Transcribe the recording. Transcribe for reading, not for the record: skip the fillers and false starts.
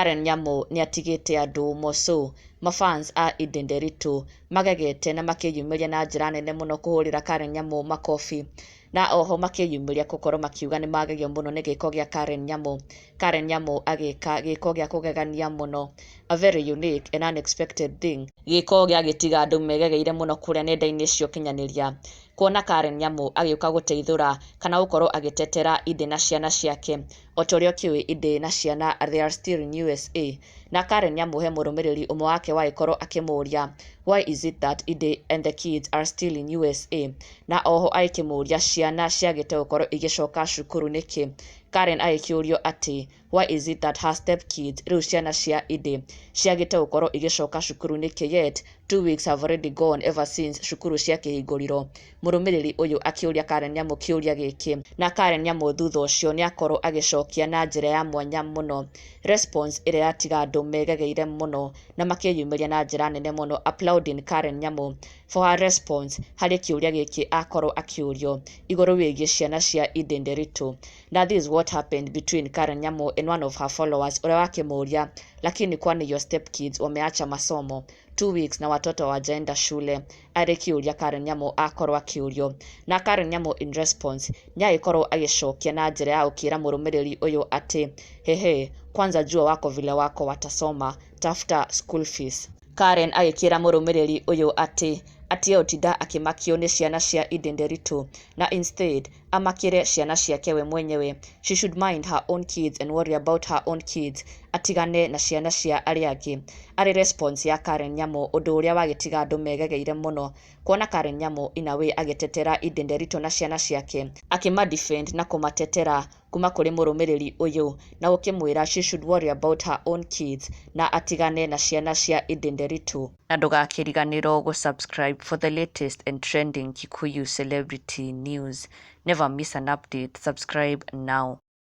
Karen Nyamu nĩatigĩte andũ moco mafans a Eden Nderitu magegete na makĩyumĩria na njĩra nene mũno kũhũrĩra Karen Nyamu makobi na oho makĩyumĩria gũkorwo makiuga nĩmagegio mũno nĩ gĩko gĩa Karen Nyamu. Karen Nyamu agĩka gĩko gĩa kũgegania mũno, a very unique and unexpected thing, gĩko gĩagĩtiga andũ megegeire mũno kũrĩa nenda-inĩ cia ũkinyanĩria kuona Karen Nyamu agĩũka gũteithũra kana gũkorwo agĩtetera Eden na ciana ciake. O ta ũrĩa ũkĩũĩ, Eden na ciana, they are still in USA. Na Karen Nyamu he mũrũmĩrĩri ũmwe wake wagĩkorwo akĩmũria, why is it that Eden and the kids are still in USA? Na oho agĩkĩmũria ciana ciagĩte gũkorwo igĩcoka cukuru nĩkĩ. Karen agĩkĩũrio atĩ why is it that her step kids, rĩu ciana cia Eden, ciagĩte gũkorwo igĩcoka cukuru nĩkĩ, yet 2 weeks have already gone ever since cukuru ciakĩhingũrirwo. Mũrũmĩrĩri ũyũ akĩũria Karen Nyamu kĩũria gĩkĩ, na Karen Nyamu thutha ũcio nĩakorwo agĩcokia na njĩra ya mwanya mũno, response ĩrĩa yatiga andũ megegeire mũno na makĩyumĩria na njĩra nene mũno applauding Karen Nyamu for her response harĩ kĩũria gĩkĩ akorwo akĩũrio igũrũ wĩgiĩ ciana cia Eden Nderitu. Na this is what happened between Karen Nyamu and one of her followers ũrĩa wakĩmũria, "Lakini kwani your step kids wameacha masomo? 2 weeks na watoto hawajaenda shule?" Arĩ kĩũria Karen Nyamu akorwo akĩũrio, na Karen Nyamu in response nĩagĩkorwo agĩcokia na njĩra ya gũkĩra mũrũmĩrĩri ũyũ atĩ, "Hehe, kwanza jua wako vile wako watasoma, tafuta school fees." Karen agĩkĩra mũrũmĩrĩri ũyũ atĩ atige gũtinda akĩmakio nĩ ciana cia Eden Nderitu na instead amakĩre ciana ciake we mwenyewe. She should mind her own kids and worry about her own kids, atigane na ciana cia arĩa angĩ. Arĩ response ya Karen Nyamu, ũndũ ũrĩa wagĩtiga andũ megegeire mũno kuona Karen Nyamu in a way agĩtetera Eden Nderitu na ciana ciake, akĩma defend na kũmatetera kuma kũrĩ mũrũmĩrĩri ũyũ na gũkĩmwĩra she should worry about her own kids na atigane na ciana cia Eden Nderitu. Na ndũgakĩriganĩrwo gũ-subscribe for the latest and trending Kikuyu celebrity news. Never miss an update. Subscribe now.